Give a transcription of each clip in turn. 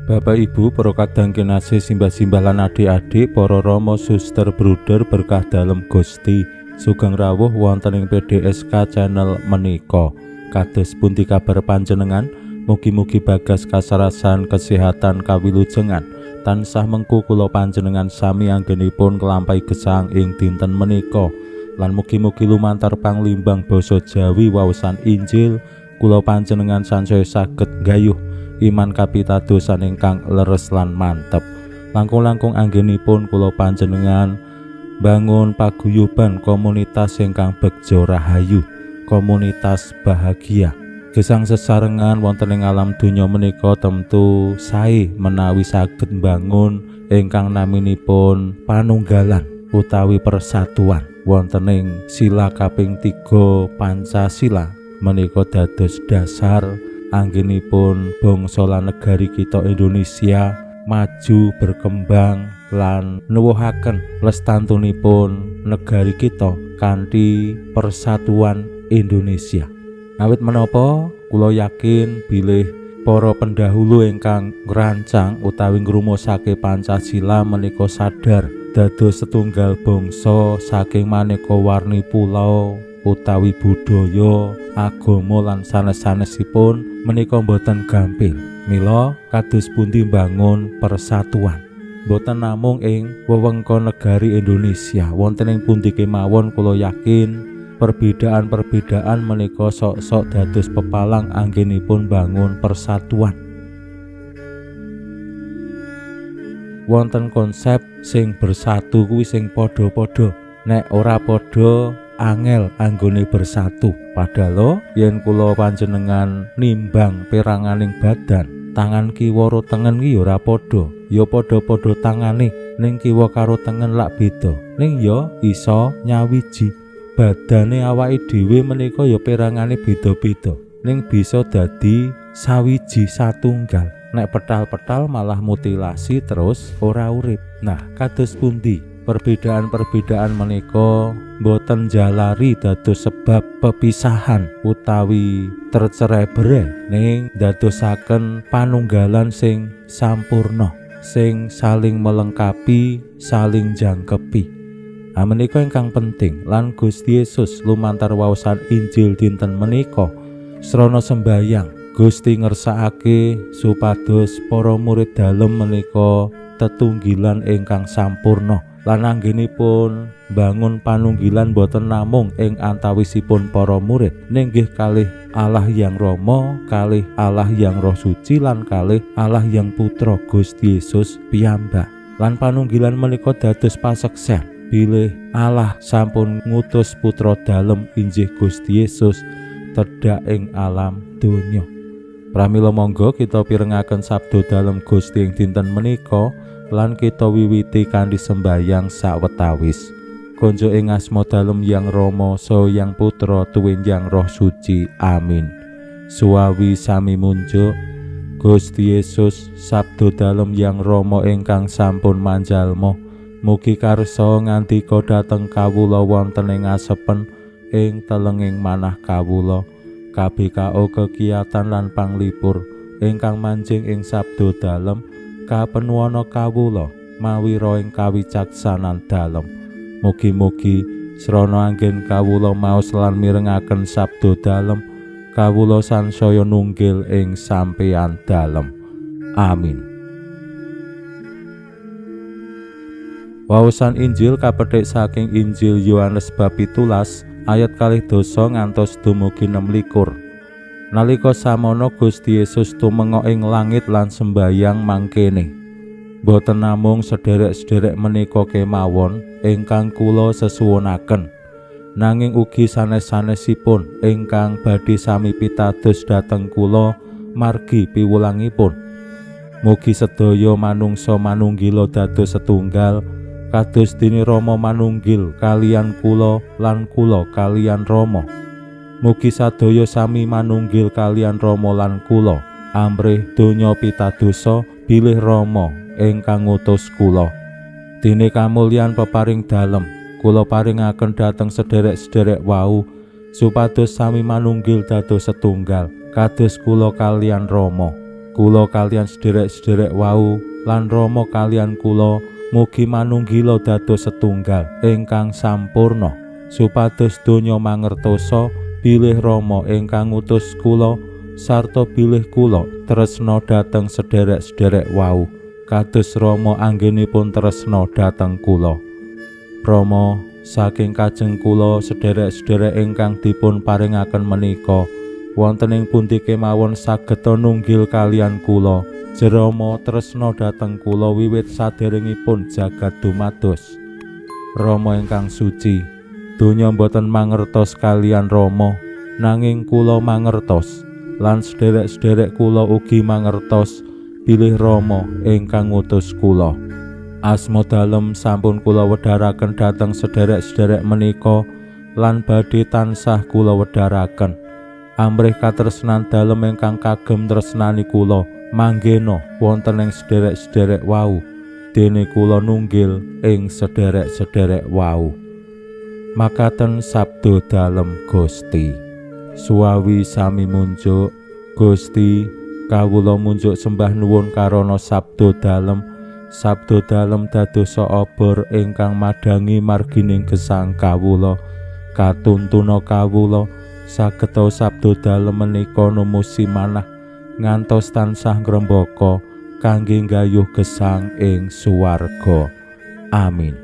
Bapak Ibu, para kadang kinasih, simbah-simbah lan adik-adik, para rama, suster, bruder berkah dalem Gusti, sugeng rawuh wonten ing PDSK channel menika. Kados pundi kabar panjenengan? Mugi-mugi bagas kasarasan kesehatan kawilujengan tansah mengku kula panjenengan sami anggenipun nglampahi gesang ing dinten menika. Lan mugi-mugi lumantar panglimbang basa Jawi waosan Injil kula panjenengan sansaya saged nggayuh iman kapitadosan ingkang leres lan mantep. Langkung-langkung anggenipun kula panjenengan bangun paguyuban komunitas ingkang begja rahayu, komunitas bahagia. Gesang sesarengan wonten ing alam donya menika temtu sae menawi saged mbangun ingkang naminipun panunggalan utawi persatuan wonten ing sila kaping 3 Pancasila menika dados dasar anggenipun bangsa lan negari kita Indonesia maju berkembang lan nuwuhaken lestantunipun negari kita kanthi persatuan Indonesia. Awit menapa kula yakin bilih para pendahulu ingkang ngrancang utawi ngrumosake Pancasila menika sadar dados setunggal bangsa saking maneka warni pulau utawi budaya, agama lan sanes-sanesipun menika boten gampil. Mila kados pundi mbangun persatuan boten namung ing wewengkon negari Indonesia, wonten ing pundi kemawon kula yakin perbedaan-perbedaan menika sok-sok dados pepalang anggenipun bangun persatuan. Wonten konsep sing bersatu kuwi sing padha-padha, nek ora padha angel anggone bersatu. Padahal yen kula panjenengan nimbang peranganing badan, tangan kiwa karo tengen ki ora padha, ya padha-padha tangane, ning kiwa karo tengen lak beda, ning ya iso nyawiji. Badane awake dhewe menika ya perangane beda-beda, ning bisa dadi sawiji satunggal. Nek petal-petal malah mutilasi terus ora urip. Nah, kados pundi perbedaan-perbedaan menika boten jalari dados sebab pepisahan utawi tercerai-berai, ning dadosaken panunggalan sing sampurna, sing saling melengkapi, saling jangkepi. Menika ingkang penting lan Gusti Yesus lumantar waosan Injil dinten menika srana sembayang Gusti ngersakake supados para murid dalem menika tetunggilan ingkang sampurna lan anggenipun bangun panunggilan boten namung ing antawisipun para murid, ning nggih kalih Allah Yang Rama, kalih Allah Yang Roh Suci lan kalih Allah Yang Putra Gusti Yesus piyambak. Lan panunggilan menika dados paseksen bilih Allah sampun ngutus putra dalem injih Gusti Yesus tedhak ing alam donya. Pramila monggo kita pirengaken sabda dalem Gusti ing dinten menika lan kita wiwiti kanthi sembayang sawetawis. Konjo ing asma dalem Yang Rama, saha Yang Putra tuwin Yang Roh Suci. Amin. Suwawi sami munjuk Gusti Yesus sabda dalem Yang Rama ingkang sampun manjalma, mugi karsa ngandika dhateng kawula wonten ing asepen ing telenging manah kawula. KBKO kegiatan lan panglipur ingkang manjing ing sabda dalem kapenuwana kawula mawira ing kawicaksanan dalem. Mugi-mugi srana anggen kawula maos lan mirengaken sabda dalem, kawula sansaya nunggil ing sampeyan dalem. Amin. Waosan Injil kapethik saking Injil Yohanes bab 17 ayat 22 ngantos dumugi 26. Nalika samono Gusti Yesus tumenga ing langit lan sembayang mangkene. Boten namung sederek-sederek menika kemawon ingkang kula sesuwunaken, nanging ugi sanes-sanesipun ingkang badhe sami pitados dhateng kula margi piwulangipun. Mugi sedaya manungsa manunggila dados setunggal Kados dene Rama manunggil kaliyan kula lan kula kaliyan Rama. Mugi sadaya sami manunggil kaliyan Rama lan kula, amrih donya pitadosa bilih Rama ingkang ngutus kula. Dene kamulyan peparing dalem kula paringaken dhateng sederek-sederek wau supados sami manunggil dados setunggal kados kula kaliyan Rama. Kula kaliyan sederek-sederek wau lan Rama kaliyan kula mugi manunggila dados setunggal ingkang sampurna supados donya mangertosa bilih Rama ingkang ngutus kula sarta bilih kula tresna dhateng sederek-sederek wau kados Rama anggenipun tresna dhateng kula. Rama, saking kajeng kula sederek-sederek ingkang dipun paringaken menika wonten ing pundi kemawon saged nunggil kaliyan kula. Rama tresna dhateng kula wiwit saderengipun jagat dumados. Rama ingkang suci, donya boten mangertos kaliyan Rama, nanging kula mangertos lan sederek-sederek kula ugi mangertos bilih Rama ingkang ngutus kula. Asma dalem sampun kula wedharaken dhateng sederek-sederek menika lan badhe tansah kula wedharaken. Amrih katresnan dalem ingkang kagem tresnani kula manggena wonten ing sederek-sederek wau, dene kula nunggil ing sederek-sederek wau. Makaten sabda dalem Gusti. Suwawi sami munjuk Gusti, kawula munjuk sembah nuwun karana sabda dalem. Sabda dalem dadosa obor ingkang madhangi margining gesang kawula, katuntuna kawula sageta sabda dalem menika numusi manah ngantos tansah ngrembaka kangge nggayuh gesang ing suwarga. Amin.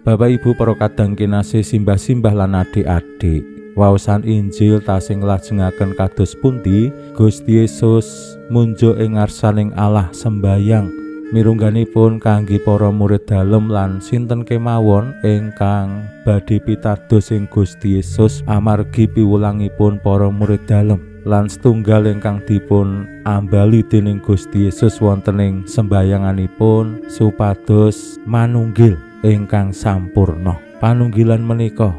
Bapak Ibu para kadang kinasih, simbah-simbah lan adik-adik, waosan Injil tasih nglajengaken kados pundi Gusti Yesus munjuk ing ngarsaning Allah sembayang mirungganipun kangge para murid dalem lan sinten kemawon ingkang badhe pitados ing Gusti Yesus amargi piwulangipun para murid dalem lan setunggal ingkang dipun ambali dening Gusti Yesus wonten ing sembayanganipun supados manunggil ingkang sampurna. Panunggilan menika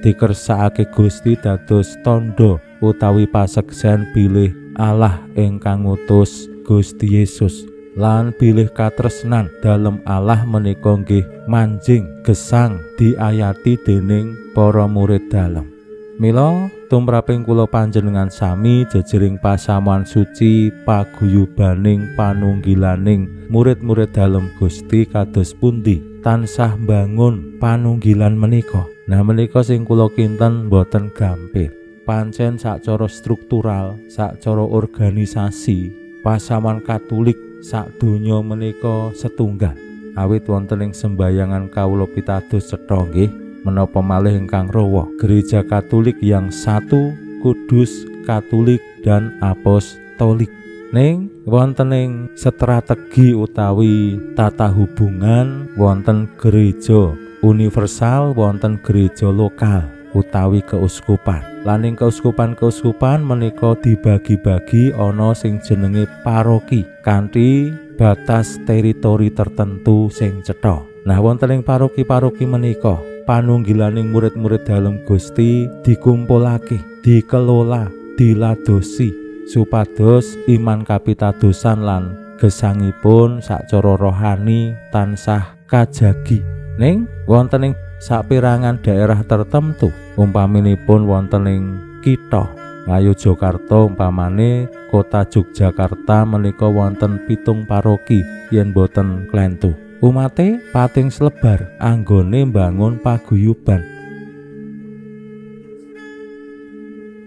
dikersakake Gusti dados tandha utawi paseksen bilih Allah ingkang ngutus Gusti Yesus lan bilih katresnan dalem Allah menika nggih manjing gesang diayati dening para murid dalem. Mila tumraping kula panjenengan sami jejering pasamuan suci paguyubaning panunggilaning murid-murid dalem Gusti kados pundi tansah mbangun panunggilan menika. Nah menika sing kula kinten boten gampil. Pancen sacara struktural, sacara organisasi, pasamuan Katolik sak donya menika setunggal. Awit wonten ing sembayangan kawula pitados cetha nggih menapa malih ingkang rawa. Gereja Katolik yang satu, kudus, Katolik dan apostolik. Ning wonten ing strategi utawi tata hubungan wonten gereja universal, wonten gereja lokal utawi keuskupan. Lan ing keuskupan-keuskupan menika dibagi-bagi ana sing jenenge paroki kanthi batas teritori tertentu sing cetha. Nah wonten ing paroki-paroki menika panunggilaning murid-murid dalem Gusti dikumpulake, dikelola, diladosi supados iman kapitadosan lan gesangipun sacara rohani tansah kajagi. Ning wonten ing saperangan daerah tertentu, umpaminipun wonten ing kitha Ngayogyakarta, umpamane kota Yogyakarta menika wonten 7 paroki yen boten klentu. Umate pating slebar anggone mbangun paguyuban.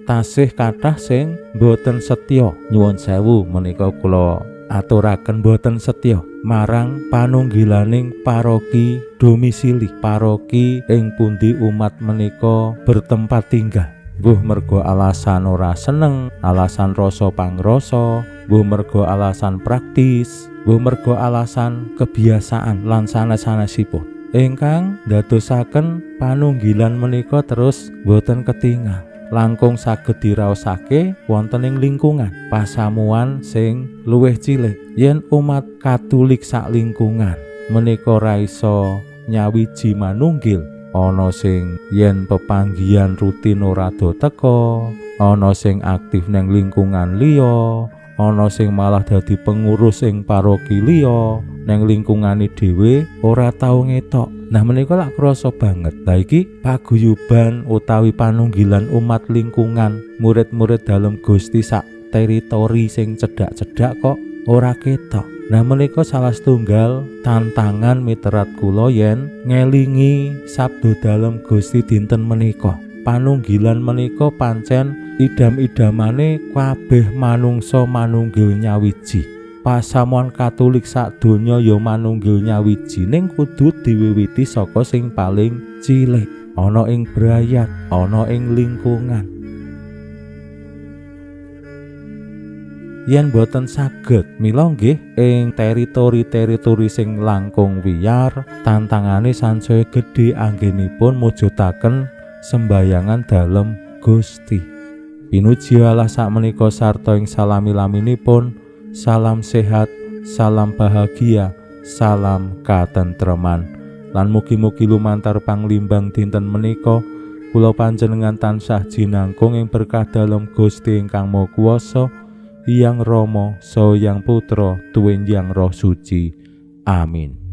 Tasih kathah sing boten setya, nyuwun sewu menika kula aturaken boten setya marang panunggilaning paroki domisili, paroki ing pundi umat menika bertempat tinggal. Mbuh mergo alasan ora seneng, alasan rasa pangrasa, mbuh mergo alasan praktis, mbuh mergo alasan kebiasaan lan sanes-sanesipun ingkang ndadosaken panunggilan menika terus boten ketingal. langkung saged diraosake wonten ing lingkungan pasamuan sing luwih cilik. Yen umat Katolik sak lingkungan menika ra iso nyawiji manunggil, ana sing yen pepanggihan rutin ora do teka, ana sing aktif neng lingkungan liya, ana sing malah dadi pengurus ing paroki liya, neng lingkungane dhewe ora tau ngetok. Nah menika lak krasa banget. Lah iki paguyuban utawi panunggilan umat lingkungan, murid-murid dalem Gusti sak teritori sing cedhak-cedhak kok ora ketok. Nah menika salah setunggal tantangan miterat kula yen ngelingi sabda dalem Gusti dinten menika. Panunggilan menika pancen idam-idamane kabeh manungsa manunggil nyawiji. Pasamuan Katolik sak donya ya manunggil nyawiji, ning kudu diwiwiti saka sing paling cilik, ana ing brayat, ana ing lingkungan. Yen boten saged, mila nggih ing teritori-teritori sing langkung wiyar, tantangane sansaya gedhe anggenipun mujudaken sembayangan dalem Gusti. Pinuji Allah sakmenika sarta ing salami-laminipun. Salam sehat, salam bahagia, salam katentreman. Lan mugi-mugi lumantar panglimbang dinten menika kula panjenengan tansah jinangkung ing berkah dalem Gusti ingkang Maha Kuwasa, Hyang Rama, Saha Hyang Putra, tuwin Hyang Roh Suci. Amin.